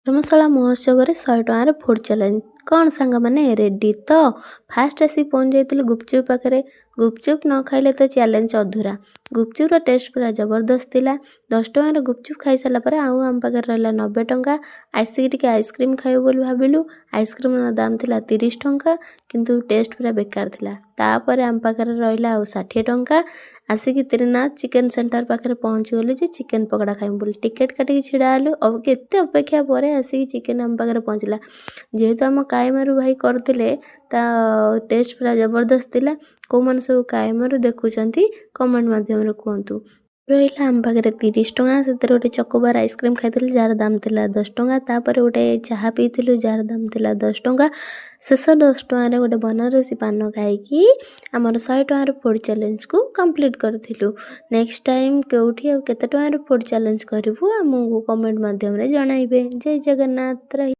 ଧର୍ମଶାଳା ମହୋତ୍ସବରେ 100 ଟଙ୍କାର food challenge. କ'ଣ ସାଙ୍ଗମାନେ, ରେଡ଼ି ତ? ଫାଷ୍ଟ ଆସି ପହଞ୍ଚି ଯାଇଥିଲୁ ଗୁପଚୁପ୍ ପାଖରେ। ଗୁପଚୁପ୍ ନ ଖାଇଲେ ତ ଚ୍ୟାଲେଞ୍ଜ ଅଧୁରା। ଗୁପଚୁପ୍ର ଟେଷ୍ଟ ପୁରା ଜବରଦସ୍ତ ଥିଲା। 10 ଟଙ୍କାର ଗୁପଚୁପ୍ ଖାଇସାରିଲା ପରେ ଆଉ ଆମ ପାଖରେ ରହିଲା 90 ଟଙ୍କା। ଆସିକି ଟିକେ ଆଇସ୍କ୍ରିମ୍ ଖାଇବୁ ବୋଲି ଭାବିଲୁ। ଆଇସ୍କ୍ରିମ୍ର ଦାମ ଥିଲା 30 ଟଙ୍କା, କିନ୍ତୁ ଟେଷ୍ଟ ପୁରା ବେକାର ଥିଲା। ତାପରେ ଆମ ପାଖରେ ରହିଲା ଆଉ 60 ଟଙ୍କା। ଆସିକି ତ୍ରିନାଥ ଚିକେନ୍ ସେଣ୍ଟର ପାଖରେ ପହଞ୍ଚିଗଲୁ ଯେ ଚିକେନ୍ ପକୋଡ଼ା ଖାଇବୁ ବୋଲି। ଟିକେଟ୍ କାଟିକି ଛିଡ଼ା ହେଲୁ ଆଉ କେତେ ଅପେକ୍ଷା ପରେ ଆସିକି ଚିକେନ୍ ଆମ ପାଖରେ ପହଞ୍ଚିଲା। ଯେହେତୁ ଆମ କାଇମାରୁ ଭାଇ କରୁଥିଲେ, ତା ଟେଷ୍ଟ ପୁରା ଜବରଦସ୍ତ ଥିଲା। କେଉଁମାନେ ସବୁ କାଇମାରୁ ଦେଖୁଛନ୍ତି, କମେଣ୍ଟ ମାଧ୍ୟମରେ କୁହନ୍ତୁ। ରହିଲା ଆମ ପାଖରେ 30 ଟଙ୍କା। ସେଥିରେ ଗୋଟେ ଚକୋବାର ଆଇସ୍କ୍ରିମ୍ ଖାଇଥିଲୁ, ଯାହାର ଦାମ ଥିଲା 10 ଟଙ୍କା। ତାପରେ ଗୋଟେ ଚାହା ପିଇଥିଲୁ, ଯାହାର ଦାମ ଥିଲା 10 ଟଙ୍କା। ଶେଷ 10 ଟଙ୍କାରେ ଗୋଟେ ବନାରସୀ ପାନ ଖାଇକି ଆମର 100 ଟଙ୍କାର ଫୁଡ଼୍ ଚ୍ୟାଲେଞ୍ଜକୁ କମ୍ପ୍ଲିଟ୍ କରିଥିଲୁ। ନେକ୍ସଟ ଟାଇମ୍ କେଉଁଠି ଆଉ କେତେ ଟଙ୍କାର ଫୁଡ଼୍ ଚ୍ୟାଲେଞ୍ଜ କରିବୁ, ଆମକୁ କମେଣ୍ଟ ମାଧ୍ୟମରେ ଜଣାଇବେ। ଜୟ ଜଗନ୍ନାଥ। ରହି